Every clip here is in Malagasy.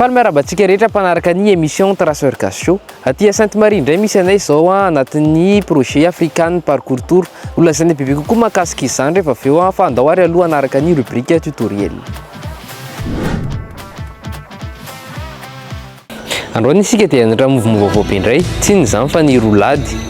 Faly miarahaba antsika rehetra mpanaraka ny émission Traceur Gasy Show. Aty à Sainte Marie indray misy anay izao anatin'ny projet African Parcours Tour. Ho lazaina bebe kokoa mahakasika izany rehefa avy eo fa andao ary aloha hanaraka ny rubrique tutoriel. Androany isika dia hianatra mouvement vaovao be indray, tsy inona izany fa ny roulade.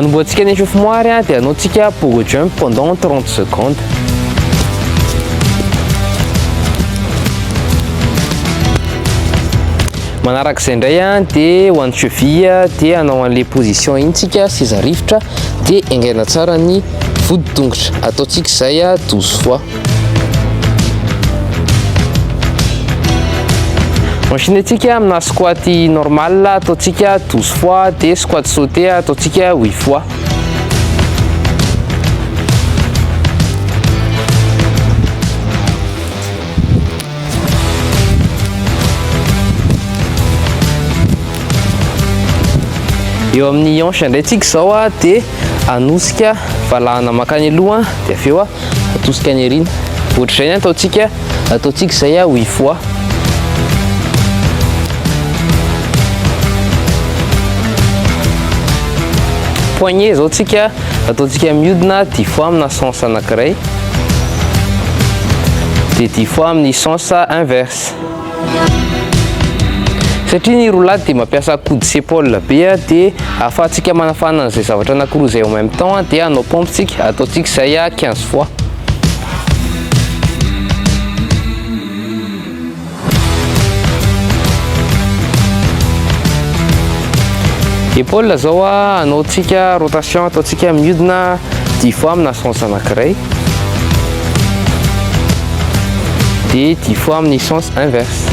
Anombohantsika ny échauffement ary dia anaontsika pogo jump pendant 30 secondes. Manarak'izay indray dia ho an'ny cheville dia hanao an'ilay position iny tsika seza rivotra dia engaina tsara ny vody tongotra. Ataontsika izay 12 fois. Enchaîner-tsika amina squat normal ataontsika 12 fois dia squat sauté ataontsika 8 fois. Eo amin'ny hanche indray tsika izao a dia anosika valahana mankany aloha dia avy eo atosika any aoriana. Ohatr'izay ny ataontsika, ataontsika izay a huit fois. Poignet izao tsika ataontsika miodina dix fois amina sens anankiray dia dix fois amin'ny sens inverse. Satria ny roulade dia mampiasa coude sy épaule be dia ahafahantsika manafana an'izay zavatra anankiroa izay en même temps dia hanao pompe tsika, ataontsika izay 15 fois. Épaule zao anaontsika rotation ataontsika miodina 10 fois amina sens anankiray dia 10 fois amin'ny sens inverse.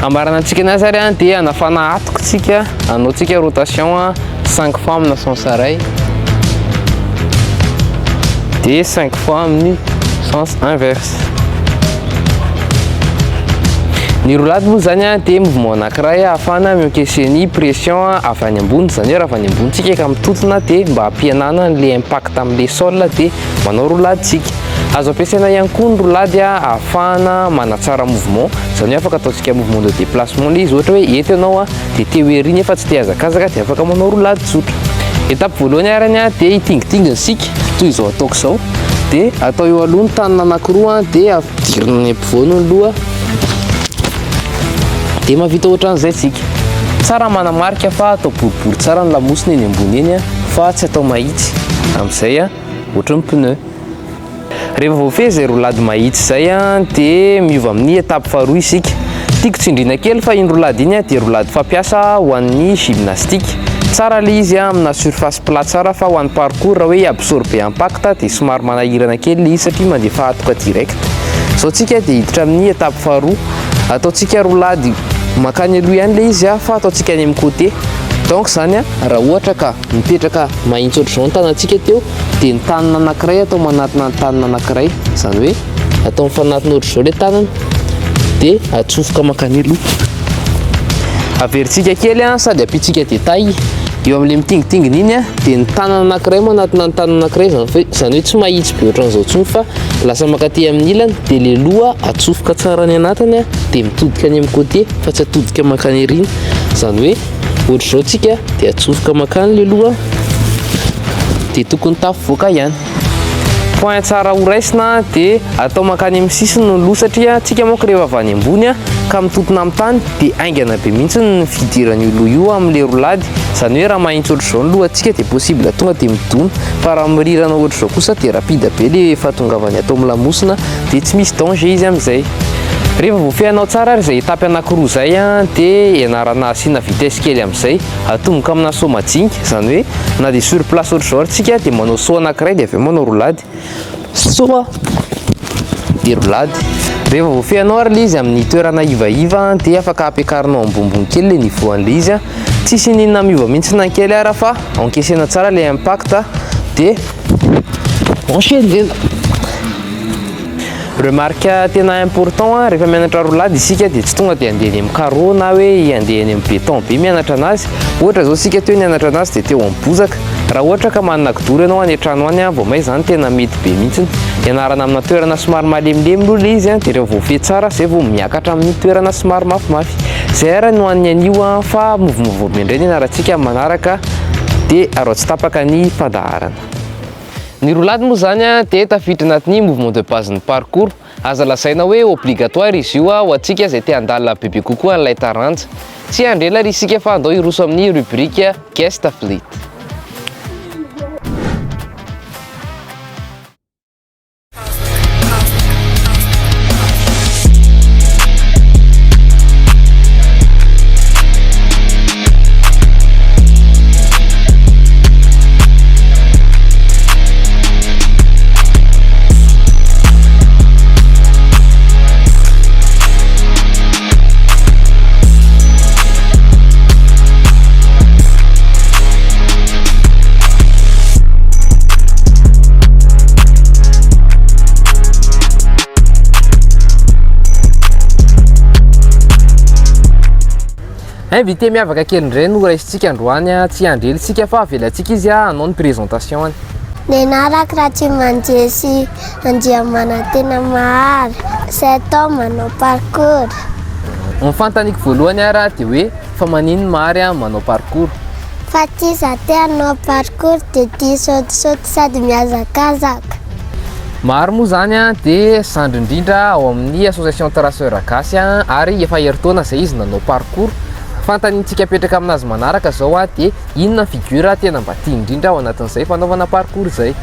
Ambarana antsika anazy ary dia hanafana hatoka tsika anaontsika rotation 5 fois amina sens iray dia 5 fois amin'ny sens inverse. Ny roulade moa zany dia mouvement anankiray ahafahana mi-encaisser ny pression avy any ambony, izany hoe raha avy any ambony tsika ka mitontona dia mba hampihenana an'ilay impact amin'ilay sol dia manao roulade tsika. Azo ampiasaina ihany koa ny roulade ahafahana manatsara mouvement, izany hoe afaka ataontsika mouvement de déplacement ilay izy, ohatra hoe eto ianao dia te ho ery nefa tsy te hihazakazaka dia afaka manao roulade tsotra. Étape voalohany arany dia hitingitingina isika toy izao ataoko izao, dia atao eo aloha ny tanana anankiroa dia ampidirina any ampovoany ny loha dia mahavita ohatran'izay tsika. Tsara manamarika fa atao boribory tsara ny lamosina eny ambony eny fa tsy atao mahitsy amin'izay ohatran'ny pneu. Rehefa voafehy izay roulade mahitsy izay dia miova amin'ny étape faharoa isika. Tiako tsindriana kely fa iny roulade iny dia roulade fampiasa ho an'ny gymnastique. Tsara ilay izy amina surface plat tsara fa ho an'ny parcours raha hoe hi-absorber impact dia somary manahirana kely ilay izy satria mandefa hatoka direct. Izao tsika dia hiditra amin'ny étape faharoa. Ataontsika roulade mankany aloha ihany ilay izy fa ataontsika any amin'ny côté. Donc izany raha ohatra ka mipetraka mahitsy ohatr'izao ny tanantsika teo dia ny tanana anankiray atao manatona ny tanana anankiray, izany hoe atao mifanatona ohatr'izao ilay tanana dia atsofoka mankany aloha. Averintsika kely an, sady ampiantsika détail eo amin'ilay mitingitingina iny an, dia ny tanana anankiray manatona ny tanana anankiray, izany hoe izany hoe tsy mahitsy be ohatran'izao intsony fa lasa mankaty amin'ny ilany, dia ilay loha atsofoka tsara any anatiny an, dia mitodika any amin'ny côté fa tsy atodika mankany aoriana, izany hoe Ohatr'izao tsika dia atsofoka makany le loha dia tokony tafivoaka ihany. Point tsara ho raisina dia atao mankany amin'ny sisiny ny loha satria tsika manko rehefa avy any ambony ka mitontona amin'ny tany dia haingana be mihitsy ny fidiran'io loha io amin'ilay roulade. Izany hoe raha mahitsy ohatr'izao ny lohantsika dia possible tonga dia midona fa raha mirirana ohatr'izao kosa dia rapide be le fahatongavany ato amin'ny lamosina dia tsy misy danger izy amin'izay. Rehefa voafehinao tsara ary izay étape anankiroa izay dia ianarana asiana vitesse kely amin'izay, atomboka amina saut majinika, izany hoe na dia sur place ohatr'izao ary tsika dia manao saut anankiray dia avy eo manao roulade, saut dia roulade. Rehefa voafehinao ary ilay izy amin'ny toerana ivaiva dia afaka ampiakarinao ambonimbony kely ilay niveau an'ilay izy, tsisy n'inona miova mihitsy na kely ara fa encaissena tsara ilay impact dia. Enchaîner. Remarque tena important rehefa mianatra roulade isika dia tsy tonga dia andeha eny amin'ny carreau na hoe andeha eny amin'ny béton be mianatra anazy. Ohatra izao isika teo nianatra anazy dia teo amin'ny bozaka. Raha ohatra ka manana kidoro ianao any an-trano any vao may izany tena mety be mihitsy. Ianarana amina toerana somary malemilemy aloha ilay izy dia rehefa voafehy tsara izay vao miakatra amin'ny toerana somary mafimafy. Izay ary no an'ny anio fa mouvement indray ny ianarantsika amin'ny manaraka dia araho tsy tapaka ny fandaharana. Ny roulade moa izany dia tafiditra anatin'ny mouvement de base ny parcours. Aza lazaina hoe obligatoire izy io ho antsika izay te handalina bebe kokoa an'ilay taranja. Tsy hiandry ela ry isika fa andao hiroso amin'ny rubrique Guest Athlete. Invité miavaka kely indray no raisintsika androany, tsy hiandry ela isika fa avelantsika izy hanao ny présentation-ny. Ny anarako Ratsimanjesy Andriamanantena Mahary, sept ans manao parcours. Ny fanontaniako voalohany ara dia hoe fa maninn Mahary manao parcours? Fa tia za te hanao parcours dia tia saotisaoty sady mihazakazaka. Maro moa izany dia zandry indrindra ao amin'ny association traceur gasy ary efa herintaona izay izy nanao parcours. Fanontaniantsika apetraka aminazy manaraka izao dia inona ny figure tena mba tiany indrindra ao anatin'izay fanaovana parcours izay?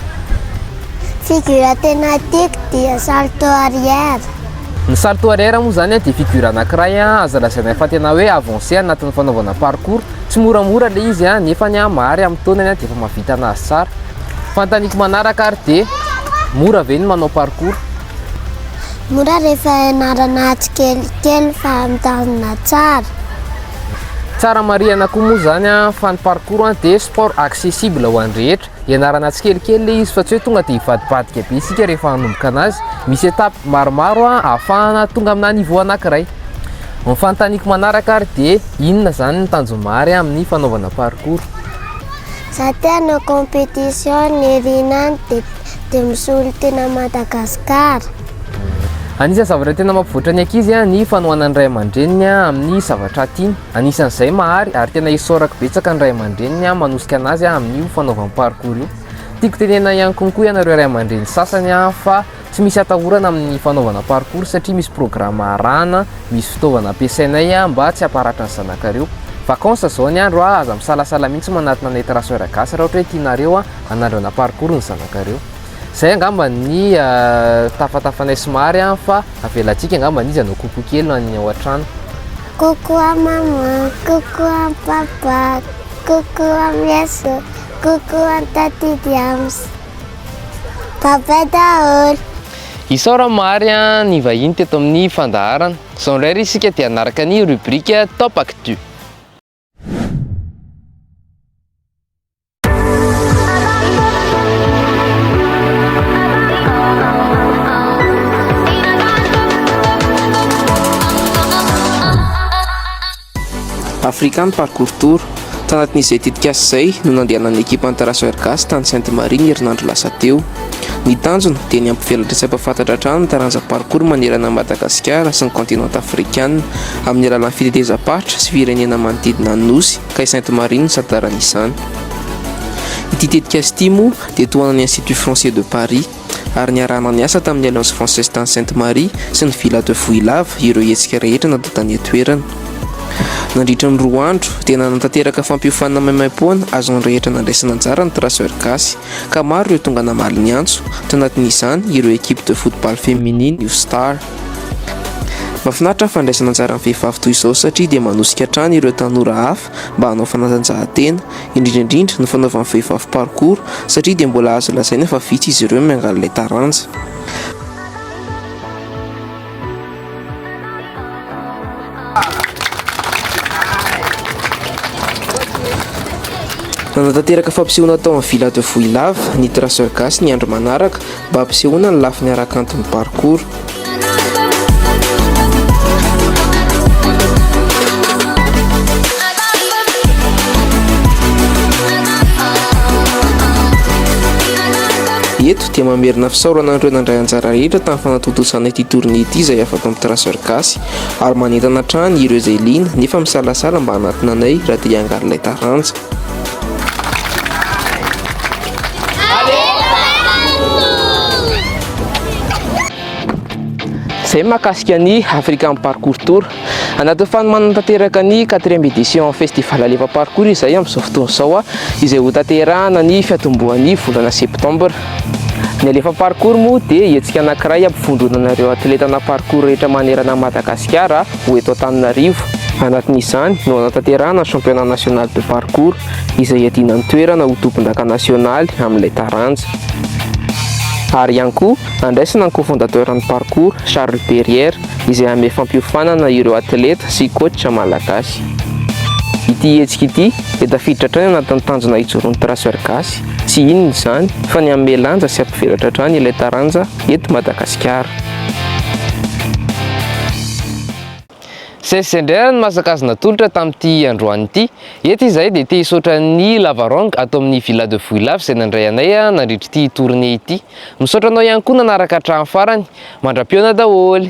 Figure tena tiako dia salto arrière. Ny salto arrière moa izany dia figure anankiray azo lazaina fa tena hoe avancé anatin'ny fanaovana parcours. Tsy moramora ilay izy nefa ny Mahary amin'ny taonany dia efa mahavita anazy tsara. Fanontaniako manaraka ary dia mora ve ny manao parcours? Mora rehefa ianarana tsikelikely fa mitazona tsara. Tsara marihana koa moa izany fa ny parcours dia sport accessible ho an'ny rehetra. Ianarana tsikelikely ilay izy fa tsy hoe tonga dia hivadibadika be isika rehefa hanomboka anazy. Misy étape maromaro ahafahana tonga amina niveau anankiray. Ny fanontaniako manaraka ary dia inona izany ny tanjon'i Mahary amin'ny fanaovana parcours? Za te hanao compétition ny Rina any de de misolo tena Madagascar. Anisan'ny zavatra tena mampivoatra ny ankizy ny fanohanan'ny ray aman-dreniny amin'ny zavatra tiany. Anisan'izay Mahary ary tena isaorako betsaka ny ray aman-dreniny manosika anazy amin'io fanaovany parcours io. Tiako tenenina ihany konkoa ianareo ray aman-dreny sasany fa tsy misy atahorana amin'ny fanaovana parcours satria misy programme arahana, misy fitaovana ampiasainay mba tsy hamparatra ny zanakareo. Vacances zao ny andro aza misalasala mihitsy manatona anay traceur gasy raha ohatra hoe tianareo hanandrana parcours ny zanakareo. Zay angamba ny tafatafanay somary fa avelantsika angamba izy hanao coucou kely any ao an-trano. Coucou à maman, coucou à papa, coucou à Miaso, coucou à Tati Diams. Bye bye daholo. Isaorana Mahary ny vahiny teto amin'ny fandaharana. Izao indray ry isika dia hanaraka ny rubrique Top Actu. African Parcours Tour. Tanatin'izay tetikasa izay no nandehanan'ny ekipan'ny Traceur Gasy tany Sainte Marie ny herinandro lasa teo. Ny tanjona dia ny hampivelatra sy hampahafantatra hatrany ny taranja parcours manerana an'i Madagasikara sy ny kontinanta afrikana amin'ny alalan'ny fitetezam-paritra sy firenena manodidina ny Nosy ka i Sainte Marie no santaran'izany. Ity tetikasa ity moa dia tohanan'ny Institut Français de Paris ary niarahana niasa tamin'ny Alliance Française tany Sainte Marie sy ny Villa de Vohilava ireo hetsika rehetra natao tany an-toerana. Nandritra ny roa andro dia nanatanteraka fampiofanana maimaimpoana azon'ny rehetra nandraisana anjara ny Traceur Gasy ka maro ireo tonga namaly ny antso, tanatin'izany ireo equipe de football féminine New Star. Mahafinaritra ny fandraisana anjaran'ny vehivavy toy izao satria dia manosika hatrany ireo tanora hafa mba hanao fanatanjahantena, indrindra indrindra ny fanaovan'ny vehivavy parcours satria dia mbola azo lazaina fa vitsy izy ireo miangaly ilay taranja. Nanatanteraka fampisehoana tao amin'ny Villa de Vohilava ny Traceur Gasy ny andro manaraka mba hampisehoana ny lafiny ara-kanton'ny parcours. Eto dia mamerina fisaorana an'ireo nandray anjara rehetra tamin'ny fanatontosana ity tournée ity izay afaka amin'ny Traceur Gasy ary manentana hatrany ireo izay liana nefa misalasala mba hanatona anay raha te hiangaly ilay taranja. Izay mahakasika ny African Parcours Tour. Anatin'ny fanomanana tanteraka ny quatrième édition Festival Alefa Parcours izay amin'izao fotoana izao izay hotanterahana ny fiatombohan'ny volana septembre. Ny Alefa Parcours moa dia hetsika anankiray hampivondronana ireo atletana parcours rehetra manerana an'i Madagasikara ho eto Antananarivo. Anatin'izany no hanatanterahana ny championnat national de parcours izay hiadiana ny toerana ho tompondaka nasionaly amin'ilay taranja. Ary ihany koa handraisana ny cofondateur ny parcours, Charles Perrière, izay hanome fampiofanana ireo atleta sy coach malagasy. Ity hetsika ity dia tafiditra hatrany anatin'ny tanjona hijoroan'ny Traceur Gasy, tsy inona izany fa ny hanome lanja sy hampivelatra hatrany ilay taranja eto Madagasikara. Izay sy izay indray ary ny masaka azo natolotra tamin'ity androany ity. Eto izahay dia te hisaotra an'i Lavarong ato amin'ny Villa de Vohilava izay nandray anay nandritra ity tournée ity. Misaotra anao ihany koa nanaraka hatramin'ny farany. Mandra-pihaona daholo!